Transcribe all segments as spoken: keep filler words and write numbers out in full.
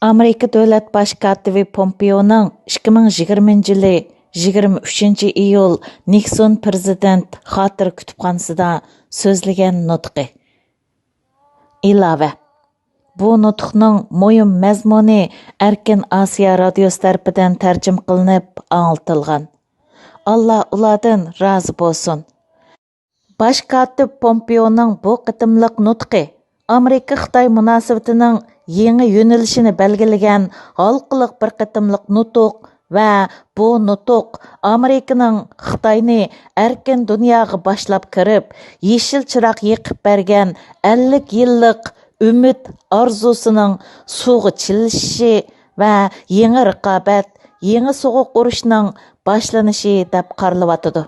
ئامېرىكا دۆلەت باش كاتىپى پومپېئونىڭ ئىككى مىڭ يىگىرمىنچى يىلى يىگىرمە ئۈچىنچى ئىيۇل نىكسون پىرېزىدېنت خاتىرە كۇتۇپخانىسىدا سۆزلىگەن نۇتقى. ئىلاۋە. بۇ نۇتۇقنىڭ مۇھىم مەزمۇنى ئەركىن ئاسىيا رادىيوسى تەرىپىدىن تەرجىمە قىلىنىپ ئاڭلىتىلغان. ئاللا ئۇلاردىن رازى بولسۇن. باش كاتىپ پومپېئونىڭ بۇ قېتىملىق نۇتقى ئامېرىكا-خىتاي مۇناسىۋىتىنىڭ يېڭى يۆنىلىشىنى بەلگىلىگەن ھالقىلىق بىر قېتىملىق نۇتۇق ۋە بۇ نۇتۇق ئامېرىكىنىڭ خىتاينى ئەركىن دۇنياغا باشلاپ كىرىپ، يېشىل چىراغ يېقىپ بەرگەن ئەللىك يىللىق ئۈمىد ئارزۇسىنىڭ سۇغا چىلىشىشى ۋە يېڭى رىقابەت، يېڭى سوغۇق ئۇرۇشنىڭ باشلىنىشى دەپ قارىلىۋاتىدۇ.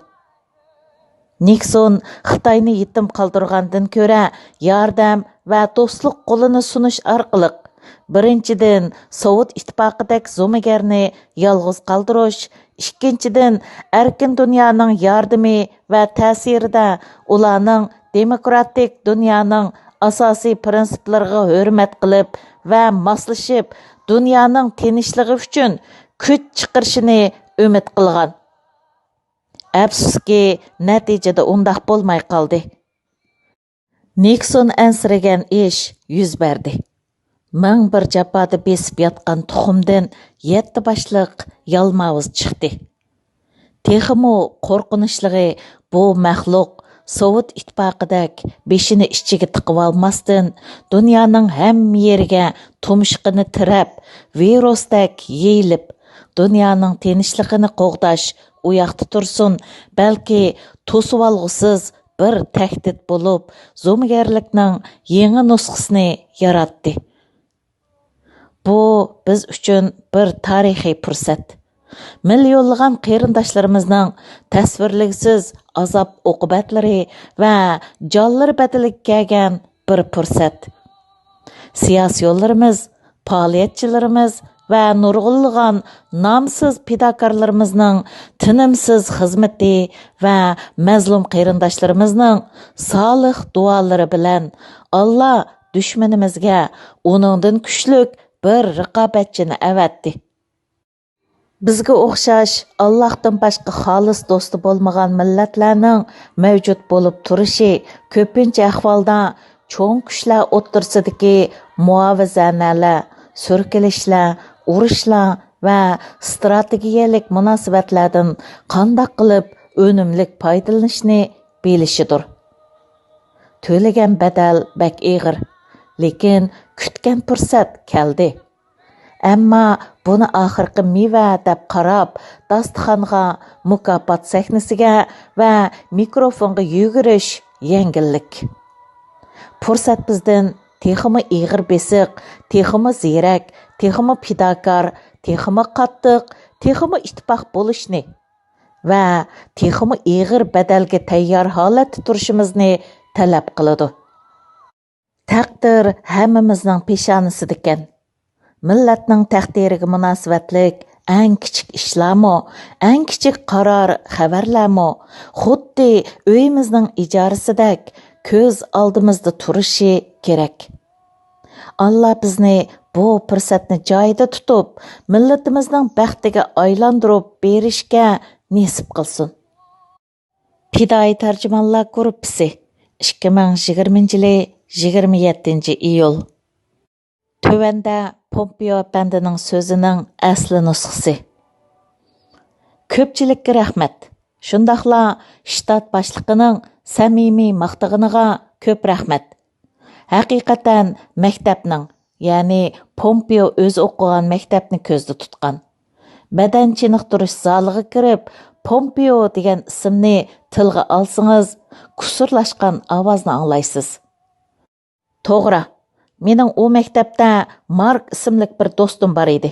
نىكسون خىتاينى يېتىم قالدۇرغاندىن كۆرە ياردەم ۋە دوستلۇق قولىنى سۇنۇش ئارقىلىق، بىرىنچىدىن، سوۋېت ئىتتىپاقىدەك زومىگەرنى يالغۇز قالدۇرۇش، ئىككىنچىدىن، ئەركىن دۇنيانىڭ ياردىمى ۋە تەسىرىدە ئۇلارنىڭ دېموكراتىك دۇنيانىڭ ئاساسىي پىرىنسىپلىرىغا ھۆرمەت قىلىپ ۋە ماسلىشىپ، دۇنيانىڭ تىنچلىقى ئۈچۈن كۈچ چىقىرىشىنى ئۈمىد قىلغان. ئەپسۇسكى، نەتىجىدە ئۇنداق بولماي قالدى. نىكسون ئەنسىرىگەن ئىش يۈز بەردى. مىڭ بىر جاپادا بېسىپ ياتقان تۇخۇمدىن يەتتە باشلىق يالماۋۇز چىقتى. تېخىمۇ قورقۇنچلۇقى، بۇ مەخلۇق سوۋېت ئىتتىپاقىدەك بېشىنى ئىچىگە تىقىۋالماستىن، دۇنيانىڭ ھەممە يېرىگە تۇمشۇقىنى تىرەپ، ۋىرۇستەك يېيىلىپ، دۇنيانىڭ تىنچلىقىنى قوغداش ئۇياقتا تۇرسۇن، بەلكى توسۇۋالغۇسىز بىر تەھدىت بولۇپ، زومىگەرلىكنىڭ يېڭى نۇسخىسىنى ياراتتى. بۇ بىز ئۈچۈن بىر تارىخىي پۇرسەت. مىليونلىغان قېرىنداشلىرىمىزنىڭ تەسۋىرلىگۈسىز ئازاب-ئوقۇبەتلىرى ۋە جانلىرى بەدىلىگە كەلگەن بىر پۇرسەت. سىياسىيونلىرىمىز، پائالىيەتچىلىرىمىز ۋە نۇرغۇنلىغان نامسىز پىداكارلىرىمىزنىڭ تىنىمسىز خىزمىتى ۋە مەزلۇم قېرىنداشلىرىمىزنىڭ سالىھ دۇئالىرى بىلەن ئاللا دۈشمىنىمىزگە ئۇنىڭدىن كۈچلۈك بىر رىقابەتچىنى ئەۋەتتى. بىزگە ئوخشاش ئاللاھتىن باشقا خالىس دوستى بولمىغان مىللەتلەرنىڭ مەۋجۇت بولۇپ تۇرۇشى كۆپىنچە ئەھۋالدا چوڭ كۈچلەر ئوتتۇرىسىدىكى مۇئاۋىزەنەلەر، سۈركىلىشلەر، ئۇرۇشلار ۋە ئىستراتېگىيەلىك مۇناسىۋەتلەردىن قانداق قىلىپ ئۈنۈملۈك پايدىلىنىشنى بىلىشىدۇر. تۆلىگەن بەدەل بەك ئېغىر، لېكىن كۈتكەن پۇرسەت كەلدى. ئەمما بۇنى ئاخىرقى مېۋە دەپ قاراپ، داستىخانغا، مۇكاپات سەھنىسىگە ۋە مىكروفونغا يۈگۈرۈش يەڭگىللىك. پۇرسەت بىزدىن تېخىمۇ ئېغىر بېسىق، تېخىمۇ زېرەك، تېخىمۇ پىداكار، تېخىمۇ قاتتىق، تېخىمۇ ئىتتىپاق بولۇشنى ۋە تېخىمۇ ئېغىر بەدەلگە تەييار ھالەتتە تۇرۇشىمىزنى تەلەپ قىلىدۇ. تەقدىر ھەممىمىزنىڭ پېشانىسىدىكەن. مىللەتنىڭ تەقدىرىگە مۇناسىۋەتلىك ئەڭ كىچىك ئىشلارمۇ، ئەڭ كىچىك قارار، خەۋەرلەرمۇ خۇددى ئۆيىمىزنىڭ ئىجارىسىدەك كۆز ئالدىمىزدا تۇرۇشى كېرەك. ئاللا بىزنى بۇ پۇرسەتنى جايىدا تۇتۇپ، مىللىتىمىزنىڭ بەختىگە ئايلاندۇرۇپ بېرىشكە نېسىپ قىلسۇن. پىدائىي تەرجىمانلار گۇرۇپپىسى، ئىككى مىڭ يىگىرمىنچى يىلى يىگىرمە يەتتىنچى ئىيۇل. تۆۋەندە پومپېئو ئەپەندىنىڭ سۆزىنىڭ ئەسلى نۇسخىسى. كۆپچىلىككە رەھمەت، شۇنداقلا شتات باشلىقىنىڭ سەمىمىي ماختىغىنىغا كۆپ رەھمەت. ھەقىقەتەن مەكتەپنىڭ، يەنى پومپېئو ئۆزى ئوقۇغان مەكتەپنى كۆزدە تۇتقان. بەدەن چېنىقتۇرۇش زالىغا كىرىپ، پومپېئو دېگەن ئىسىمنى تىلغا ئالسىڭىز، كۇسۇرلاشقان ئاۋازنى ئاڭلايسىز. توغرا، مېنىڭ ئۇ مەكتەپتە مارك ئىسىملىك بىر دوستۇم بار ئىدى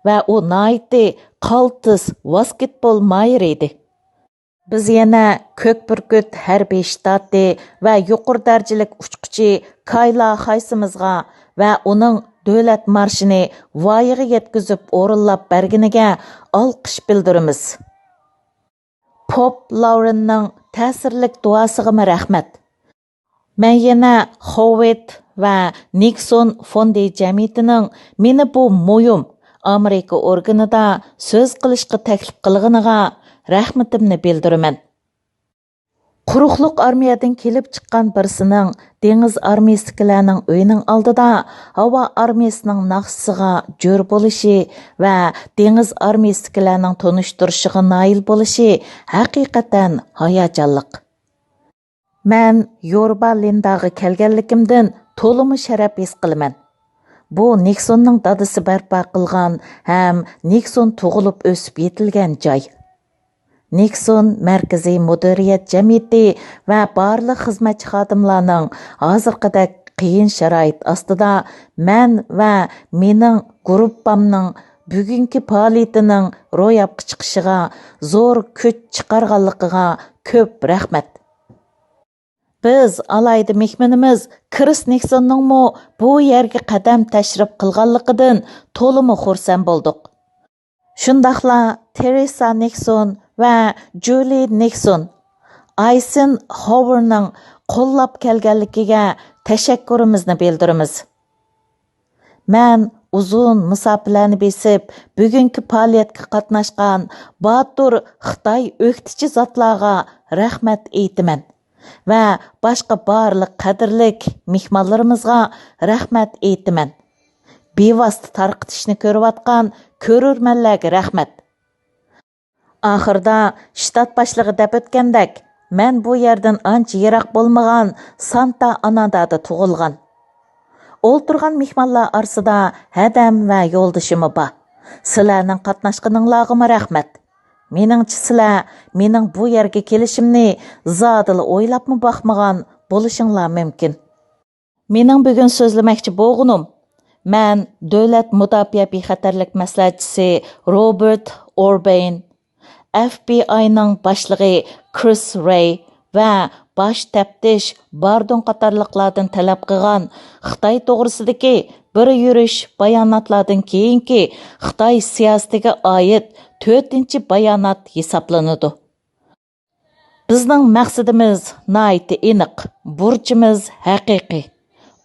ۋە ئۇ ناھايىتى قالتىس ۋاسكېتبول ماھىرى ئىدى. بىز يەنە كۆك بۈركۈت ھەربىي شتاتى ۋە يۇقىرى دەرىجىلىك ئۇچقۇچى كايلا خايسىمىزغا ۋە ئۇنىڭ دۆلەت مارشىنى ۋايىغا يەتكۈزۈپ ئورۇنلاپ بەرگىنىگە ئالقىش بىلدۈرىمىز. پوپ لاۋرېننىڭ تەسىرلىك دۇئاسىغىمۇ رەھمەت. مەن يەنە خوۋېت ۋە نىكسون فوندى جەمئىيىتىنىڭ مېنى بۇ مۇھىم ئامېرىكا ئورگىنىدا سۆز قىلىشقا تەكلىپ قىلغىنىغا رەھمىتىمنى بىلدۈرىمەن. قۇرۇقلۇق ئارمىيەدىن كېلىپ چىققان بىرسىنىڭ دېڭىز ئارمىيەسىدىكىلەرنىڭ ئۆيىنىڭ ئالدىدا ھاۋا ئارمىيەسىنىڭ ناخشىسىغا جۆر بولۇشى ۋە دېڭىز ئارمىيەسىدىكىلەرنىڭ تونۇشتۇرۇشىغا نائىل بولۇشى ھەقىقەتەن ھاياجانلىق. مەن يوربا لىنداغا كەلگەنلىكىمدىن تولىمۇ شەرەپ ھېس قىلىمەن. بۇ نىكسوننىڭ دادىسى بەرپا قىلغان ھەم نىكسون تۇغۇلۇپ ئۆسۈپ يېتىلگەن جاي. نىكسون مەركىزىي مۇدىرىيەت جەمئىيىتى ۋە بارلىق خىزمەتچى خادىملارنىڭ ھازىرقىدەك قىيىن شارائىت ئاستىدا مەن ۋە مېنىڭ گۇرۇپپامنىڭ بۈگۈنكى پائالىيىتىنىڭ روياپقا چىقىشىغا زور كۈچ چىقارغانلىقىغا كۆپ رەھمەت. بىز ئالاھىدە مېھمىنىمىز كىرىس نىكسوننىڭمۇ بۇ يەرگە قەدەم تەشرىپ قىلغانلىقىدىن تولىمۇ خۇرسەن بولدۇق. شۇنداقلا تېرېسا نىكسون ۋە جۇلى نىكسون، ئايسېنھاۋېرنىڭ قوللاپ كەلگەنلىكىگە تەشەككۈرىمىزنى بىلدۈرىمىز. مەن ئۇزۇن مۇساپىلەرنى بېسىپ، بۈگۈنكى پائالىيەتكە قاتناشقان باتۇر خىتاي ئۆكتىچى زاتلارغا رەھمەت ئېيتىمەن ۋە باشقا بارلىق قەدىرلىك مېھمانلىرىمىزغا رەھمەت ئېيتىمەن. بىۋاسىتە تارقىتىشنى كۆرۈۋاتقان كۆرۈرمەنلەرگە رەھمەت. ئاخىرىدا شتات باشلىقى دەپ ئۆتكەندەك، مەن بۇ يەردىن ئانچە يىراق بولمىغان سانتا ئانادادا تۇغۇلغان. ئولتۇرغان مېھمانلار ئارىسىدا ھەدەم ۋە يولدىشىمۇ بار. سىلەرنىڭ قاتناشقىنىڭلارغىمۇ رەھمەت. مېنىڭچە، سىلەر مېنىڭ بۇ يەرگە كېلىشىمنى زادىلا ئويلاپمۇ باقمىغان بولۇشۇڭلار مۇمكىن. مېنىڭ بۈگۈن سۆزلىمەكچى بولغىنىم، مەن دۆلەت مۇداپىئە بىخەتەرلىك مەسلىھەتچىسى روبېرت ئوربېين، ئەف بى ئاينىڭ باشلىقى كرىس رېي ۋە باش تەپتىش باردون قاتارلىقلاردىن تەلەپ قىلغان خىتاي توغرىسىدىكى بىر يۈرۈش باياناتلاردىن كېيىنكى خىتاي سىياسىتىگە ئائىت تۆتىنچى بايانات ھېسابلىنىدۇ. بىزنىڭ مەقسىتىمىز ناھايىتى ئېنىق، بۇرچىمىز ھەقىقىي.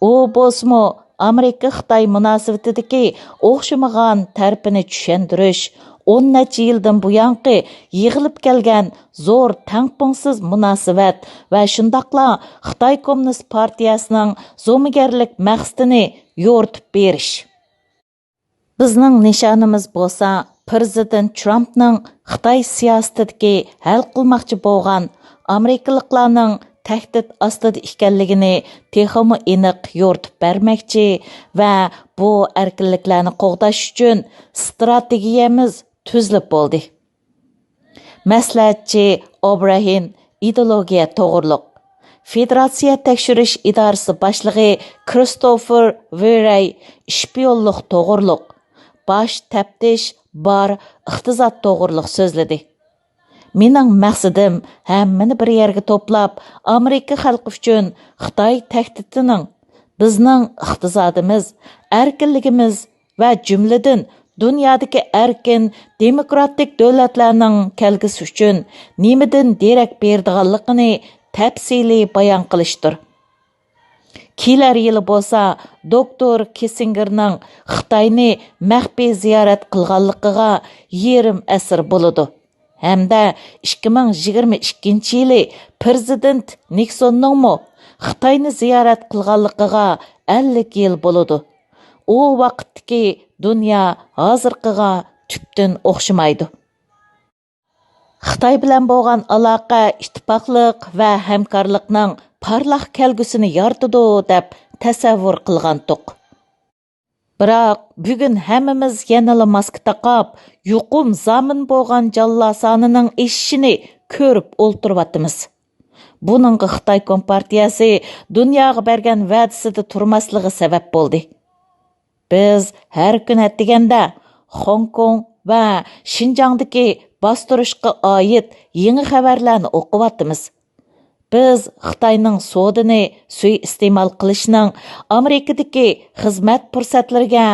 ئۇ بولسىمۇ ئامېرىكا-خىتاي مۇناسىۋىتىدىكى ئوخشىمىغان تەرىپىنى چۈشەندۈرۈش، ئون نەچچە يىلدىن بۇيانقى يىغىلىپ كەلگەن زور تەڭپۇڭسىز مۇناسىۋەت ۋە شۇنداقلا خىتاي كوممۇنىست پارتىيەسىنىڭ زومىگەرلىك مەقسىتىنى يورۇتۇپ بېرىش. بىزنىڭ نىشانىمىز بولسا پىرېزىدېنت ترامپنىڭ خىتاي سىياسىتىدىكى ھەل قىلماقچى بولغان ئامېرىكىلىقلارنىڭ تەھدىت ئاستىدا ئىكەنلىكىنى تېخىمۇ ئېنىق يورۇتۇپ بەرمەكچى ۋە بۇ ئەركىنلىكلەرنى قوغداش ئۈچۈن ستراتېگىيەمىز تۈزۈلۈپ بولدى. مەسلىھەتچى ئوبراھىن ئىدېئولوگىيە توغرۇلۇق، فېدېراتسىيە تەكشۈرۈش ئىدارىسى باشلىقى كرىستوفېر ۋېرەي ئىشپىيونلۇق توغرۇلۇق، باش تەپتىش بار ئىقتىساد توغرۇلۇق سۆزلىدى. مېنىڭ مەقسىتىم ھەممىنى بىر يەرگە توپلاپ، ئامېرىكا خەلقى ئۈچۈن خىتاي تەھدىتىنىڭ بىزنىڭ ئىقتىسادىمىز، ئەركىنلىكىمىز ۋە جۈملىدىن دۇنيادىكى ئەركىن دېموكراتىك دۆلەتلەرنىڭ كەلگۈسى ئۈچۈن نېمىدىن دېرەك بېرىدىغانلىقىنى تەپسىلىي بايان قىلىشتۇر. كېلەر يىلى بولسا دوكتور كىسسىنگېرنىڭ خىتاينى مەخپىي زىيارەت قىلغانلىقىغا يېرىم ئەسىر بولىدۇ. ھەمدە ئىككى مىڭ يىگىرمە ئىككىنچى يىلى پىرېزىدېنت نىكسوننىڭمۇ خىتاينى زىيارەت قىلغانلىقىغا ئەللىك يىل بولىدۇ. ئۇ ۋاقىتتىكى دۇنيا ھازىرقىغا تۈپتىن ئوخشىمايدۇ. خىتاي بىلەن بولغان ئالاقە، ئىتتىپاقلىق ۋە ھەمكارلىقنىڭ پارلاق كەلگۈسىنى يارىتىدۇ دەپ تەسەۋۋۇر قىلغانتۇق. بىراق بۈگۈن ھەممىمىز يەنىلا ماسكا تاقاپ، يۇقۇم زامىن بولغان جانلار سانىنىڭ ئېشىشىنى كۆرۈپ ئولتۇرۇۋاتىمىز. بۇنىڭغا خىتاي كومپارتىيەسى دۇنياغا بەرگەن ۋەدىسىدە تۇرماسلىقى سەۋەب بولدى. بىز ھەر كۈن ئەتىگەندە خوڭكوڭ ۋە شىنجاڭدىكى باستۇرۇشقا ئائىت يېڭى خەۋەرلەرنى ئوقۇۋاتىمىز. بىز خىتاينىڭ سودىنى سۇيىئىستېمال قىلىشنىڭ ئامېرىكىدىكى خىزمەت پۇرسەتلىرىگە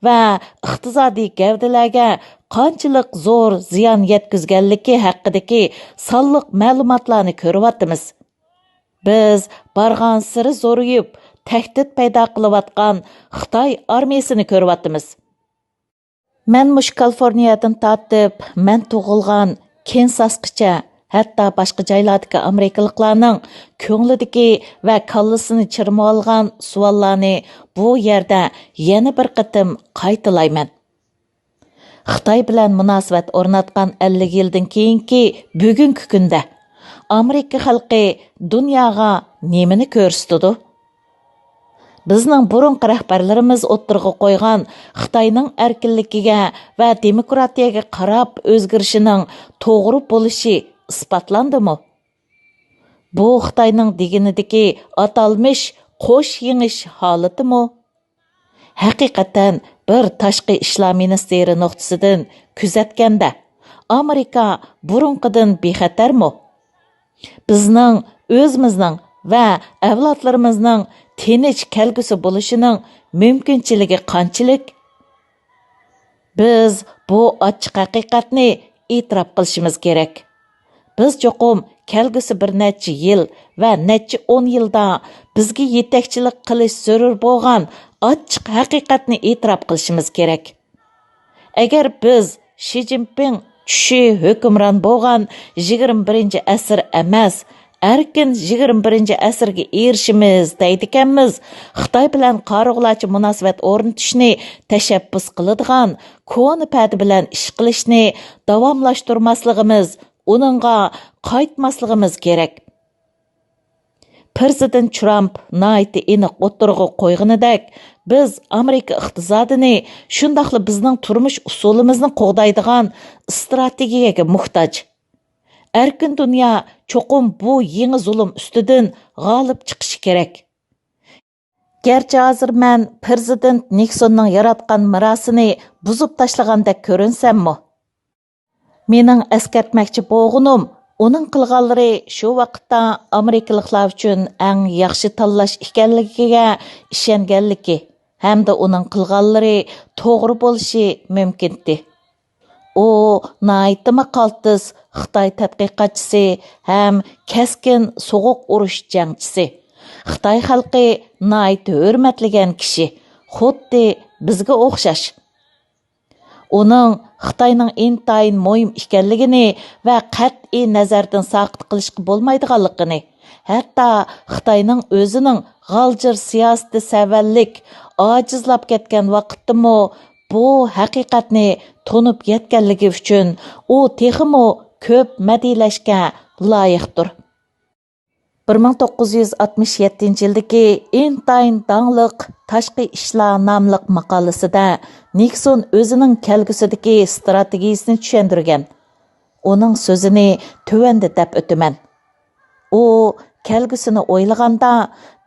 ۋە ئىقتىسادىي گەۋدىلەرگە قانچىلىك زور زىيان يەتكۈزگەنلىكى ھەققىدىكى سانلىق مەلۇماتلارنى كۆرۈۋاتىمىز. بىز بارغانسېرى زورىيىپ، تەھدىت پەيدا قىلىۋاتقان خىتاي ئارمىيىسىنى كۆرۈۋاتىمىز. مەن مۇشۇ كالىفورنىيەدىن تارتىپ، مەن تۇغۇلغان كېنساسقىچە، ھەتتا باشقا جايلاردىكى ئامېرىكىلىقلارنىڭ كۆڭلىدىكى ۋە كاللىسىنى چىرمىۋالغان سوئاللارنى بۇ يەردە يەنە بىر قېتىم قايتىلايمەن. خىتاي بىلەن مۇناسىۋەت ئورناتقان ئەللىك يىلدىن كېيىنكى بۈگۈنكى كۈندە ئامېرىكا خەلقى دۇنياغا نېمىنى كۆرسىتىدۇ؟ بىزنىڭ بۇرۇنقى رەھبەرلىرىمىز ئوتتۇرىغا قويغان خىتاينىڭ ئەركىنلىكىگە ۋە دېموكراتىيەگە قاراپ ئۆزگىرىشىنىڭ توغرا بولۇشى ئىسپاتلاندىمۇ؟ بۇ خىتاينىڭ دېگىنىدىكى ئاتالمىش قوش يېڭىش ھالىتىمۇ؟ ھەقىقەتەن بىر تاشقى ئىشلار مىنىستىرى نۇقتىسىدىن كۆزەتكەندە، ئامېرىكا بۇرۇنقىدىن بىخەتەرمۇ؟ بىزنىڭ ئۆزىمىزنىڭ ۋە ئەۋلادلىرىمىزنىڭ تىنچ كەلگۈسى بولۇشىنىڭ مۇمكىنچىلىكى قانچىلىك؟ بىز بۇ ئاچچىق ھەقىقەتنى ئېتىراپ قىلىشىمىز كېرەك. بىز چوقۇم كەلگۈسى بىر نەچچە يىل ۋە نەچچە ئون يىلدا بىزگە يېتەكچىلىك قىلىش زۆرۈر بولغان ئاچچىق ھەقىقەتنى ئېتىراپ قىلىشىمىز كېرەك. ئەگەر بىز شى جىنپىڭ چۈشى ھۆكۈمران بولغان يىگىرمە بىرىنچى ئەسىر ئەمەس، ئەركىن يىگىرمە بىرىنچى ئەسىرگە ئېرىشىمىز دەيدىكەنمىز، خىتاي بىلەن قارىغۇلارچە مۇناسىۋەت ئورنىتىشنى تەشەببۇس قىلىدىغان كونا پەدە بىلەن ئىش قىلىشنى داۋاملاشتۇرماسلىقىمىز، ئۇنىڭغا قايتماسلىقىمىز كېرەك. پىرېزىدېنت ترامپ ناھايىتى ئېنىق ئوتتۇرىغا قويغىنىدەك، بىز ئامېرىكا ئىقتىسادىنى، شۇنداقلا بىزنىڭ تۇرمۇش ئۇسۇلىمىزنى قوغدايدىغان ئىستراتېگىيەگە موھتاج. ئەركىن دۇنيا چوقۇم بۇ يېڭى زۇلۇم ئۈستىدىن غالىب چىقىشى كېرەك. گەرچە ھازىر مەن پىرېزىدېنت نىكسوننىڭ ياراتقان مىراسىنى بۇزۇپ تاشلىغاندەك كۆرۈنسەممۇ، مېنىڭ ئەسكەرتمەكچى بولغىنىم، ئۇنىڭ قىلغانلىرى شۇ ۋاقىتتا ئامېرىكىلىقلار ئۈچۈن ئەڭ ياخشى تاللاش ئىكەنلىكىگە ئىشەنگەنلىكى ھەمدە ئۇنىڭ قىلغانلىرى توغرا بولۇشى مۇمكىنتى. ئۇ ناھايىتىمۇ قالتىس خىتاي تەتقىقاتچىسى ھەم كەسكىن سوغۇق ئۇرۇش جەڭچىسى. خىتاي خەلقى ناھايىتى ھۆرمەتلىگەن كىشى، خۇددى بىزگە ئوخشاش. ئۇنىڭ خىتاينىڭ ئىنتايىن مۇھىم ئىكەنلىكىنى ۋە قەتئىي نەزەردىن ساقىت قىلىشقا بولمايدىغانلىقىنى، ھەتتا خىتاينىڭ ئۆزىنىڭ غالجىر سىياسىتى سەۋەنلىك ئاجىزلاپ كەتكەن ۋاقىتتىمۇ بۇ ھەقىقەتنى تونۇپ يەتكەنلىكى ئۈچۈن ئۇ تېخىمۇ كۆپ مەدھىيەلەشكە لايىقتۇر. بىر مىڭ توققۇز يۈز ئاتمىش يەتتىنچى يىلدىكى ئىنتايىن داڭلىق تاشقى ئىشلار ناملىق ماقالىسىدە نىكسون ئۆزىنىڭ كەلگۈسىدىكى ئىستراتېگىيىسىنى چۈشەندۈرگەن. ئۇنىڭ سۆزىنى تۆۋەندە دەپ ئۆتىمەن. ئۇ كەلگۈسىنى ئويلىغاندا،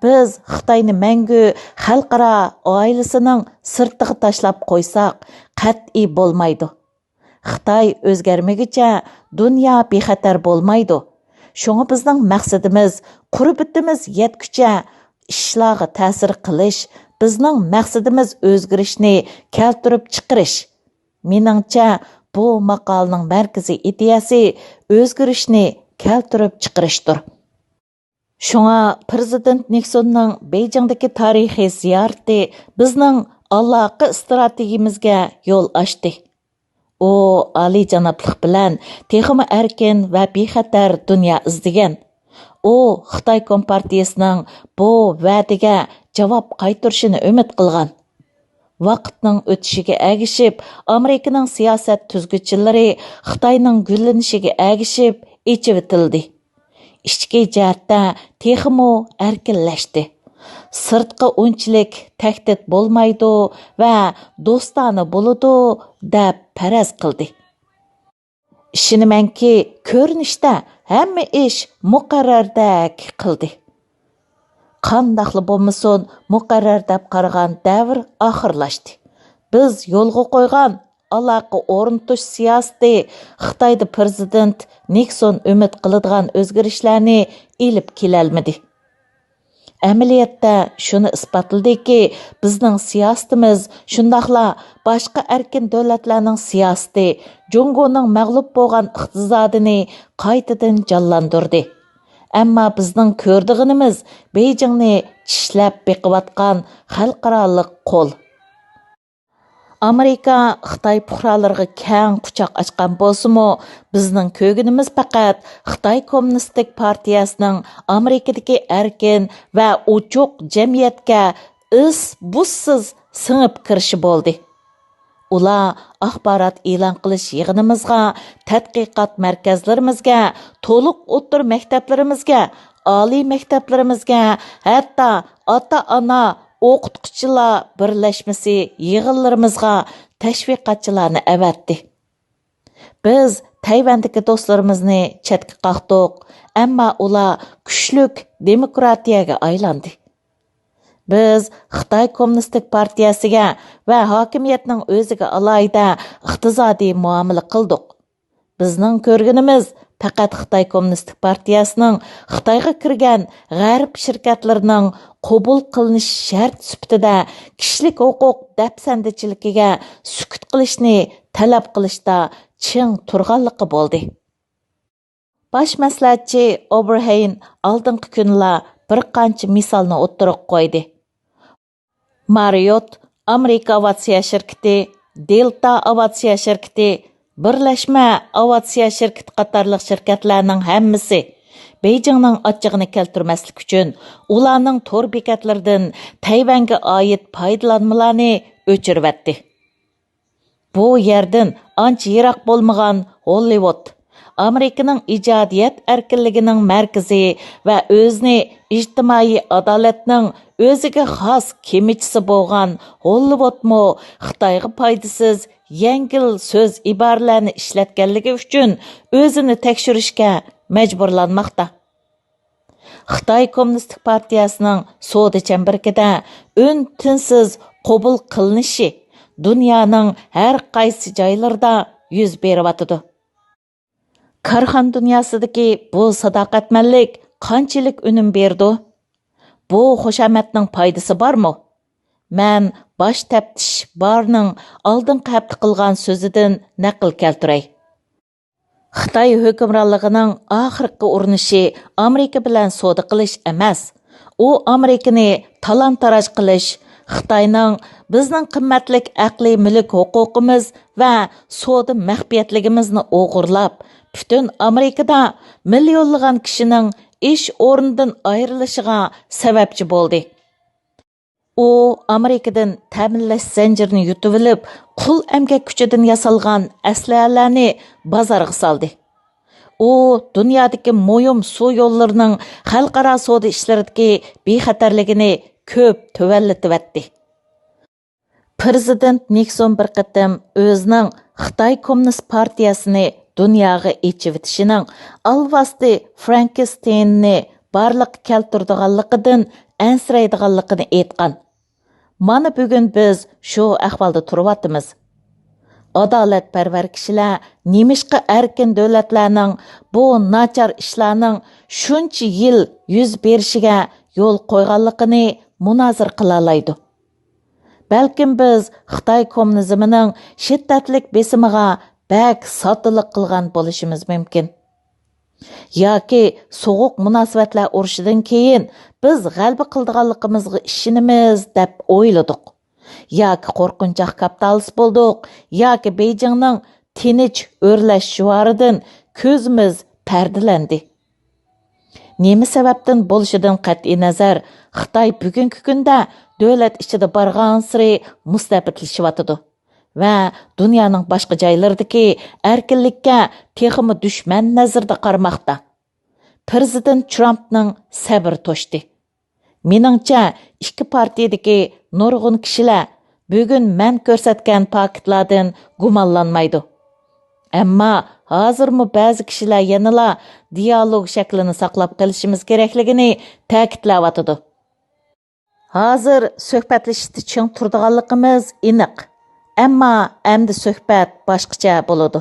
بىز خىتاينى مەڭگۈ خەلقئارا ئائىلىسىنىڭ سىرتىغا تاشلاپ قويساق، قەتئىي بولمايدۇ. خىتاي ئۆزگەرمىگۈچە دۇنيا بىخەتەر بولمايدۇ. شۇڭا بىزنىڭ مەقسىتىمىز قۇربىتىمىز يەتكۈچە ئىشلارغا تەسىر قىلىش، بىزنىڭ مەقسىتىمىز ئۆزگىرىشنى كەلتۈرۈپ چىقىرىش. مېنىڭچە، بۇ ماقالىنىڭ مەركىزىي ئىدىيەسى ئۆزگىرىشنى كەلتۈرۈپ چىقىرىشتۇر. شۇڭا پىرېزىدېنت نىكسوننىڭ بېيجىڭدىكى تارىخىي زىيارىتى بىزنىڭ ئالاقە ئىستراتېگىيىمىزگە يول ئاچتى. ئۇ ئالىيجانابلىق بىلەن تېخىمۇ ئەركىن ۋە بىخەتەر دۇنيا ئىزدىگەن. ئۇ خىتاي كومپارتىيىسىنىڭ بۇ ۋەدىگە جاۋاب قايتۇرۇشىنى ئۈمىد قىلغان. ۋاقىتنىڭ ئۆتۈشىگە ئەگىشىپ، ئامېرىكىنىڭ سىياسەت تۈزگۈچىلىرى خىتاينىڭ گۈللىنىشىگە ئەگىشىپ ئېچىۋېتىلدى. ئىچكى جەھەتتە تېخىمۇ ئەركىنلەشتى. سىرتقا ئۇنچىلىك تەھدىت بولمايدۇ ۋە دوستانە بولىدۇ دەپ پەرەز قىلدى. ئىشىنىمەنكى، كۆرۈنۈشتە ھەممە ئىش مۇقەررەردەك قىلدى. قانداقلا بولمىسۇن، مۇقەررەر دەپ قارىغان دەۋر ئاخىرلاشتى. بىز يولغا قويغان ئالاقە ئورنىتىش سىياسىتى خىتايدا پىرېزىدېنت نىكسون ئۈمىد قىلىدىغان ئۆزگىرىشلەرنى ئېلىپ كېلەلمىدى. ئەمەلىيەتتە شۇنى ئىسپاتلىدىكى، بىزنىڭ سىياسىتىمىز، شۇنداقلا باشقا ئەركىن دۆلەتلەرنىڭ سىياسىتى جۇڭگونىڭ مەغلۇپ بولغان ئىقتىسادىنى قايتىدىن جانلاندۇردى. ئەمما بىزنىڭ كۆرىدىغىنىمىز بېيجىڭنى چىشلەپ بېقىۋاتقان خەلقئارالىق قول. ئامېرىكا خىتاي پۇقرالىرىغا كەڭ قۇچاق ئاچقان بولسىمۇ، بىزنىڭ كۆرگىنىمىز پەقەت خىتاي كوممۇنىستىك پارتىيەسىنىڭ ئامېرىكىدىكى ئەركىن ۋە ئوچۇق جەمئىيەتكە ئىس-بۇسسىز سىڭىپ كىرىشى بولدى. ئۇلار ئاخبارات ئېلان قىلىش يىغىنىمىزغا، تەتقىقات مەركەزلىرىمىزگە، تولۇق ئوتتۇرا مەكتەپلىرىمىزگە، ئالىي مەكتەپلىرىمىزگە، ھەتتا ئاتا-ئانا ئوقۇتقۇچىلار بىرلەشمىسى يىغىنلىرىمىزغا تەشۋىقاتچىلارنى ئەۋەتتى. بىز تەيۋەندىكى دوستلىرىمىزنى چەتكە قاقتۇق، ئەمما ئۇلار كۈچلۈك دېموكراتىيەگە ئايلاندى. بىز خىتاي كوممۇنىستىك پارتىيەسىگە ۋە ھاكىمىيەتنىڭ ئۆزىگە ئالاھىدە ئىقتىسادىي مۇئامىلە قىلدۇق. بىزنىڭ كۆرگىنىمىز پەقەت خىتاي كوممۇنىستىك پارتىيەسىنىڭ خىتايغا كىرگەن غەرب شىركەتلىرىنىڭ قوبۇل قىلىنىش شەرتى سۈپىتىدە كىشىلىك ھوقۇق دەپسەندىچىلىكىگە سۈكۈت قىلىشنى تەلەپ قىلىشتا چىڭ تۇرغانلىقى بولدى. باش مەسلىھەتچى ئوبېرھەين ئالدىنقى كۈنىلا بىر قانچە مىسالنى ئوتتۇرىغا قويدى. ماررىيوت ئامېرىكا ئاۋىئاتسىيە شىركىتى، دېلتا ئاۋىئاتسىيە شىركىتى، بىرلەشمە ئاۋىئاتسىيە شىركىتى قاتارلىق شىركەتلەرنىڭ ھەممىسى بېيجىڭنىڭ ئاچچىقىنى كەلتۈرمەسلىك ئۈچۈن، ئۇلارنىڭ تور بېكەتلىرىدىن تەيۋەنگە ئائىت پايدىلانمىلارنى ئۆچۈرۈۋەتتى. بۇ يەردىن ئانچە يىراق بولمىغان ھوللىۋۇد، ئامېرىكىنىڭ ئىجادىيەت ئەركىنلىكىنىڭ مەركىزى ۋە ئۆزىنى ئىجتىمائىي ئادالەتنىڭ ئۆزىگە خاس كېمىچىسى بولغان ھوللىۋۇدمۇ خىتايغا پايدىسىز، يەڭگىل سۆز ئىبارىلەرنى ئىشلەتكەنلىكى ئۈچۈن ئۆزىنى تەكشۈرۈشكە مەجبۇرلانماقتا. خىتاي كوممۇنىستىك پارتىيەسىنىڭ سودا چەمبىرىكىدە ئۈن-تىنسىز قوبۇل قىلىنىشى دۇنيانىڭ ھەر قايسى جايلىرىدا يۈز بېرىۋاتىدۇ. كارخانا دۇنياسىدىكى بۇ ساداقەتمەنلىك قانچىلىك ئۈنۈم بېرىدۇ؟ بۇ خۇشامەتنىڭ پايدىسى بارمۇ؟ مەن باش تەپتىش بارنىڭ ئالدىنقى ھەپتە قىلغان سۆزىدىن نەقىل كەلتۈرەي. خىتاي ھۆكۈمرانلىقىنىڭ ئاخىرقى ئۇرۇنۇشى ئامېرىكا بىلەن سودا قىلىش ئەمەس. ئۇ ئامېرىكىنى تالان-تاراج قىلىش، خىتاينىڭ بىزنىڭ قىممەتلىك ئەقلىي مۈلۈك ھوقۇقىمىز ۋە سودا مەخپىيەتلىكىمىزنى ئوغرىلاپ، پۈتۈن ئامېرىكىدا مىليونلىغان كىشىنىڭ ئىش ئورنىدىن ئايرىلىشىغا سەۋەبچى بولدى. ئۇ ئامېرىكىدىن تەمىنلەش زەنجىرىنى يۇتۇۋېلىپ، قۇل ئەمگەك كۈچىدىن ياسالغان ئەسلىھەلەرنى بازارغا سالدى. ئۇ دۇنيادىكى مۇھىم سۇ يوللىرىنىڭ خەلقئارا سودا ئىشلىرىدىكى بىخەتەرلىكىنى كۆپ تۆۋەنلىتىۋەتتى. پىرېزىدېنت نىكسون بىر قېتىم ئۆزىنىڭ خىتاي كوممۇنىست پارتىيەسىنى دۇنياغا ئېچىۋېتىشىنىڭ ئالۋاستى فرانكېستېيننى بارلىققا كەلتۈرىدىغانلىقىدىن ئەنسىرەيدىغانلىقىنى ئېيتقان. مانا بۈگۈن بىز شۇ ئەھۋالدا تۇرۇۋاتىمىز. ئادالەتپەرۋەر كىشىلەر نېمىشقا ئەركىن دۆلەتلەرنىڭ بۇ ناچار ئىشلارنىڭ شۇنچە يىل يۈز بېرىشىگە يول قويغانلىقىنى مۇنازىرە قىلالايدۇ؟ بەلكىم بىز خىتاي كوممۇنىزمىنىڭ شىددەتلىك بېسىمىغا بەك ساددىلىق قىلغان بولۇشىمىز مۇمكىن. ياكى سوغۇق مۇناسىۋەتلەر ئۇرۇشىدىن كېيىن بىز غەلىبە قىلىدىغانلىقىمىزغا ئىشىنىمىز دەپ ئويلىدۇق. ياكى قورقۇنچاق كاپىتالىست بولدۇق، ياكى بېيجىڭنىڭ تىنچ ئۆرلەش شوئارىدىن كۆزىمىز پەردىلەندى. نېمە سەۋەبتىن بولۇشىدىن قەتئىينەزەر، خىتاي بۈگۈنكى كۈندە دۆلەت ئىچىدە بارغانسېرى مۇستەبىتلىشىۋاتىدۇ ۋە دۇنيانىڭ باشقا جايلىرىدىكى ئەركىنلىككە تېخىمۇ دۈشمەن نەزىرىدە قارىماقتا. پىرېزىدېنت ترامپنىڭ سەۋرى توشتى. مېنىڭچە، ئىككى پارتىيىدىكى نۇرغۇن كىشىلەر بۈگۈن مەن كۆرسەتكەن پاكىتلاردىن گۇمانلانمايدۇ. ئەمما ھازىرمۇ بەزى كىشىلەر يەنىلا دىيالوگ شەكلىنى ساقلاپ قېلىشىمىز كېرەكلىكىنى تەكىتلەۋاتىدۇ. ھازىر سۆھبەتلىشىشتە چىڭ تۇرىدىغانلىقىمىز ئېنىق. ئەمما ئەمدى سۆھبەت باشقىچە بولىدۇ.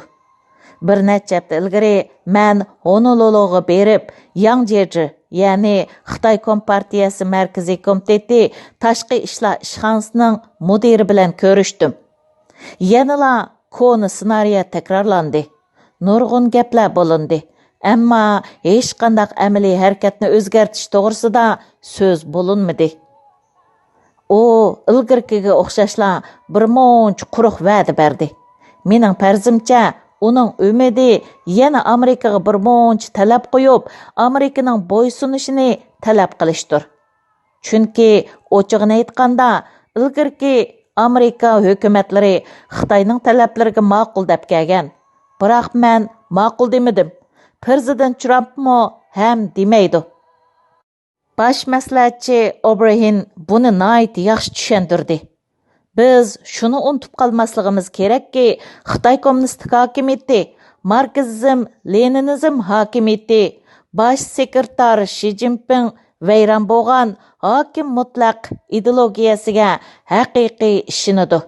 بىر نەچچە ھەپتە ئىلگىرى مەن ھونولۇلۇغا بېرىپ، ياڭ جيېجى، يەنى خىتاي كومپارتىيەسى مەركىزىي كومىتېتى تاشقى ئىشلار ئىشخانىسىنىڭ مۇدىرى بىلەن كۆرۈشتۈم. يەنىلا كونا سېنارىيە تەكرارلاندى. نۇرغۇن گەپلەر بولۇندى. ئەمما ھېچقانداق ئەمەلىي ھەرىكەتنى ئۆزگەرتىش توغرىسىدا سۆز بولۇنمىدى. ئۇ ئىلگىرىكىگە ئوخشاشلا بىر مۇنچە قۇرۇق ۋەدە بەردى. مېنىڭ پەرىزىمچە، ئۇنىڭ ئۈمىدى يەنە ئامېرىكىغا بىر مۇنچە تەلەپ قويۇپ، ئامېرىكىنىڭ بويسۇنۇشىنى تەلەپ قىلىشتۇر. چۈنكى ئوچۇقىنى ئېيتقاندا، ئىلگىرىكى ئامېرىكا ھۆكۈمەتلىرى خىتاينىڭ تەلەپلىرىگە ماقۇل دەپ كەلگەن. بىراق مەن ماقۇل دېمىدىم. پىرېزىدېنت ترامپمۇ ھەم دېمەيدۇ. باش مەسلىھەتچى ئوبرېھىن بۇنى ناھايىتى ياخشى چۈشەندۈردى. بىز شۇنى ئۇنتۇپ قالماسلىقىمىز كېرەككى، خىتاي كوممۇنىستىك ھاكىمىيىتى، ماركسىزم، لېنىنىزم ھاكىمىيىتى، باش سېكرېتار شى جىنپىڭ ۋەيران بولغان ھاكىم مۇتلەق ئىدېئولوگىيەسىگە ھەقىقىي ئىشىنىدۇ.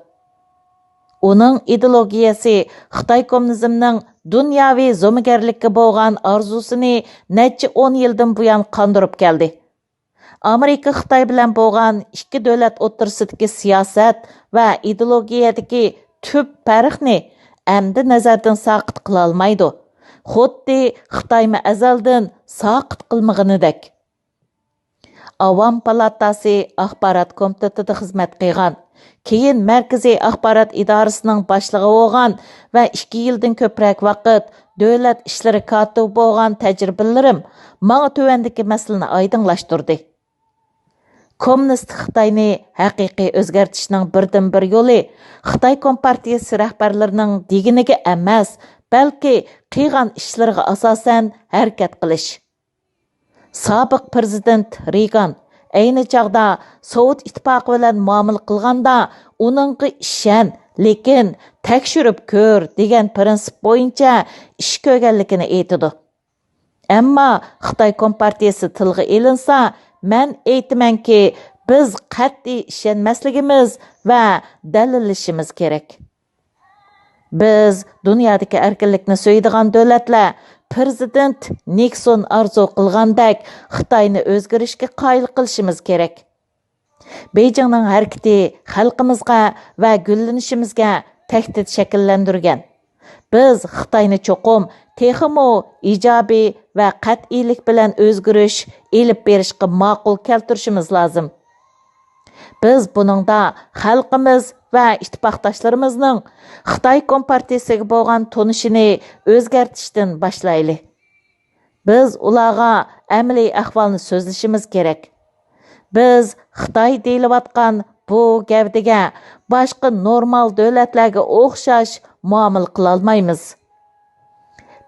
ئۇنىڭ ئىدېئولوگىيەسى خىتاي كوممۇنىزمنىڭ دۇنياۋى زومىگەرلىككە بولغان ئارزۇسىنى نەچچە ئون يىلدىن بۇيان قاندۇرۇپ كەلدى. ئامېرىكا خىتاي بىلەن بولغان ئىككى دۆلەت ئوتتۇرىسىدىكى سىياسەت ۋە ئىدېئولوگىيەدىكى تۈپ پەرقنى ئەمدى نەزەردىن ساقىت قىلالمايدۇ. خۇددى خىتايمۇ ئەزەلدىن ساقىت قىلمىغىنىدەك. ئاۋام پالاتاسى ئاخبارات كومىتېتىدا خىزمەت قىلغان، كېيىن مەركىزىي ئاخبارات ئىدارىسىنىڭ باشلىقى بولغان ۋە ئىككى يىلدىن كۆپرەك ۋاقىت دۆلەت ئىشلىرى كاتىپى بولغان تەجرىبىلىرىم ماڭا تۆۋەندىكى مەسىلىنى ئايدىڭلاشتۇردى. كوممۇنىستىك خىتاينى ھەقىقىي ئۆزگەرتىشنىڭ بىردىنبىر يولى خىتاي كومپارتىيىسى رەھبەرلىرىنىڭ دېگىنىگە ئەمەس، بەلكى قىلغان ئىشلىرىغا ئاساسەن ھەرىكەت قىلىش. سابىق پىرېزىدېنت رېيگان ئەينى چاغدا سوۋېت ئىتتىپاقى بىلەن مۇئامىلە قىلغاندا، ئۇنىڭغا ئىشەن، لېكىن تەكشۈرۈپ كۆر دېگەن پىرىنسىپ بويىچە ئىش كۆرگەنلىكىنى ئېيتىدۇ. ئەمما خىتاي كومپارتىيىسى تىلغا ئېلىنسا، مەن ئېيتىمەنكى، بىز قەتئىي ئىشەنمەسلىكىمىز ۋە دەلىللىشىمىز كېرەك. بىز دۇنيادىكى ئەركىنلىكنى سۆيىدىغان دۆلەتلەر پىرېزىدېنت نىكسون ئارزۇ قىلغاندەك خىتاينى ئۆزگىرىشكە قايىل قىلىشىمىز كېرەك. بېيجىڭنىڭ ھەرىكىتى خەلقىمىزغا ۋە گۈللىنىشىمىزگە تەھدىت شەكىللەندۈرگەن. بىز خىتاينى چوقۇم تېخىمۇ ئىجابىي ۋە قەتئىيلىك بىلەن ئۆزگىرىش ئېلىپ بېرىشقا ماقۇل كەلتۈرۈشىمىز لازىم. بىز بۇنىڭدا خەلقىمىز ۋە ئىتتىپاقداشلىرىمىزنىڭ خىتاي كومپارتىيىسىگە بولغان تونۇشىنى ئۆزگەرتىشتىن باشلايلى. بىز ئۇلارغا ئەمەلىي ئەھۋالنى سۆزلىشىمىز كېرەك. بىز خىتاي دېيىلىۋاتقان بۇ گەۋدىگە باشقا نورمال دۆلەتلەرگە ئوخشاش مۇئامىلە قىلالمايمىز.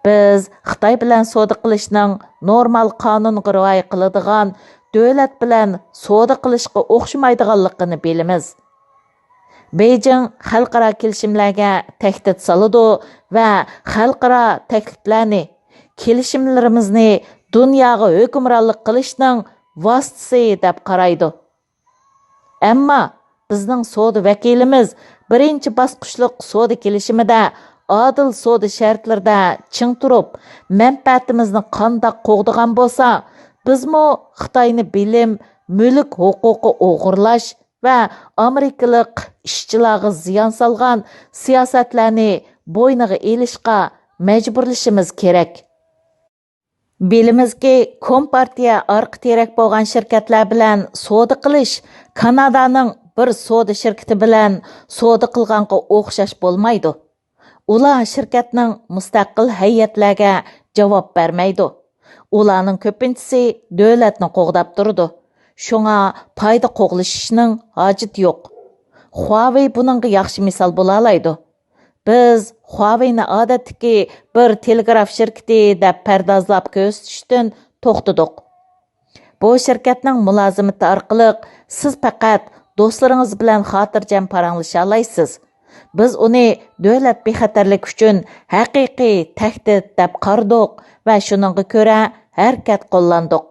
بىز خىتاي بىلەن سودا قىلىشنىڭ نورمال قانۇنغا رىئايە قىلىدىغان دۆلەت بىلەن سودا قىلىشقا ئوخشىمايدىغانلىقىنى بىلىمىز. بېيجىڭ خەلقئارا كېلىشىملەرگە تەھدىت سالىدۇ ۋە خەلقئارا تەكلىپلەرنى، كېلىشىملىرىمىزنى دۇنياغا ھۆكۈمرانلىق قىلىشنىڭ ۋاسىتىسى دەپ قارايدۇ. ئەمما بىزنىڭ سودا ۋەكىلىمىز بىرىنچى باسقۇچلۇق سودا كېلىشىمىدە ئادىل سودا شەرتلىرىدە چىڭ تۇرۇپ، مەنپەئەتىمىزنى قانداق قوغدىغان بولسا، بىزمۇ خىتاينى بىلىم، مۈلۈك ھوقۇقى ئوغرىلاش ۋە ئامېرىكىلىق ئىشچىلارغا زىيان سالغان سىياسەتلەرنى بوينىغا ئېلىشقا مەجبۇرلىشىمىز كېرەك. بىلىمىزكى، كومپارتىيە ئارقا تىرەك بولغان شىركەتلەر بىلەن سودا قىلىش كانادانىڭ بىر سودا شىركىتى بىلەن سودا قىلغانغا ئوخشاش بولمايدۇ. ئۇلار شىركەتنىڭ مۇستەقىل ھەيئەتلەرگە جاۋاب بەرمەيدۇ. ئۇلارنىڭ كۆپىنچىسى دۆلەتنى قوغداپ تۇرىدۇ. شۇڭا پايدا قوغلىشىشنىڭ ھاجىتى يوق. خۇاۋېي بۇنىڭغا ياخشى مىسال بولالايدۇ. بىز خۇاۋېينى ئادەتتىكى بىر تېلېگراف شىركىتى دەپ پەردازلاپ كۆرسىتىشتىن توختىدۇق. بۇ شىركەتنىڭ مۇلازىمىتى ئارقىلىق سىز پەقەت دوستلىرىڭىز بىلەن خاتىرجەم پاراڭلىشالايسىز. بىز ئۇنى دۆلەت بىخەتەرلىكى ئۈچۈن ھەقىقىي تەھدىت دەپ قارىدۇق ۋە شۇنىڭغا كۆرە ھەرىكەت قوللاندۇق.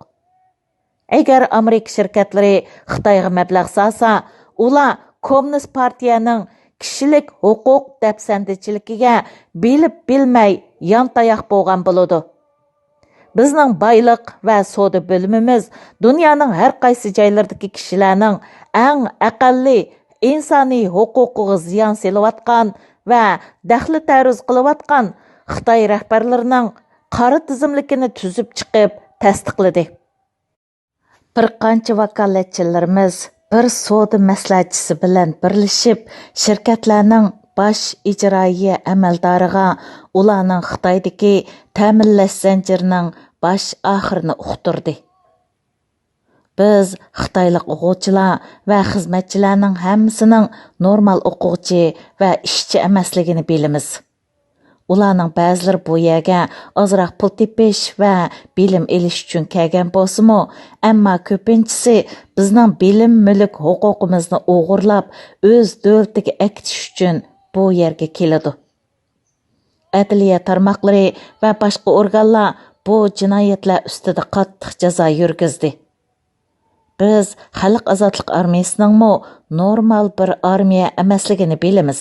ئەگەر ئامېرىكا شىركەتلىرى خىتايغا مەبلەغ سالسا، ئۇلار كوممۇنىست پارتىيەنىڭ كىشىلىك ھوقۇق دەپسەندىچىلىكىگە بىلىپ بىلمەي يانتاياق بولغان بولىدۇ. بىزنىڭ بايلىق ۋە سودا بۆلۈمىمىز دۇنيانىڭ ھەر قايسى جايلىرىدىكى كىشىلەرنىڭ ئەڭ ئەقەللىي ئىنسانىي ھوقۇقىغا زىيان سېلىۋاتقان ۋە دەخلى تەرۇز قىلىۋاتقان خىتاي رەھبەرلىرىنىڭ قارا تىزىملىكىنى تۈزۈپ چىقىپ تەستىقلىدى. بىر قانچە ۋاكالەتچىلىرىمىز بىر سودا مەسلىھەتچىسى بىلەن بىرلىشىپ، شىركەتلەرنىڭ باش ئىجرائىيە ئەمەلدارىغا ئۇلارنىڭ خىتايدىكى تەمىنلەش زەنجىرىنىڭ باش ئاخىرىنى ئۇقتۇردى. بىز خىتايلىق ئوقۇغۇچىلار ۋە خىزمەتچىلەرنىڭ ھەممىسىنىڭ نورمال ئوقۇغۇچى ۋە ئىشچى ئەمەسلىكىنى بىلىمىز. ئۇلارنىڭ بەزىلىرى بۇ يەرگە ئازراق پۇل تېپىش ۋە بىلىم ئېلىش ئۈچۈن كەلگەن بولسىمۇ، ئەمما كۆپىنچىسى بىزنىڭ بىلىم مۈلۈك ھوقۇقىمىزنى ئوغرىلاپ، ئۆز دۆلىتىگە ئەكېتىش ئۈچۈن بۇ يەرگە كېلىدۇ. ئەدلىيە تارماقلىرى ۋە باشقا ئورگانلار بۇ جىنايەتلەر ئۈستىدە قاتتىق جازا يۈرگۈزدى. بىز خەلق ئازادلىق ئارمىيىسىنىڭمۇ نورمال بىر ئارمىيە ئەمەسلىكىنى بىلىمىز.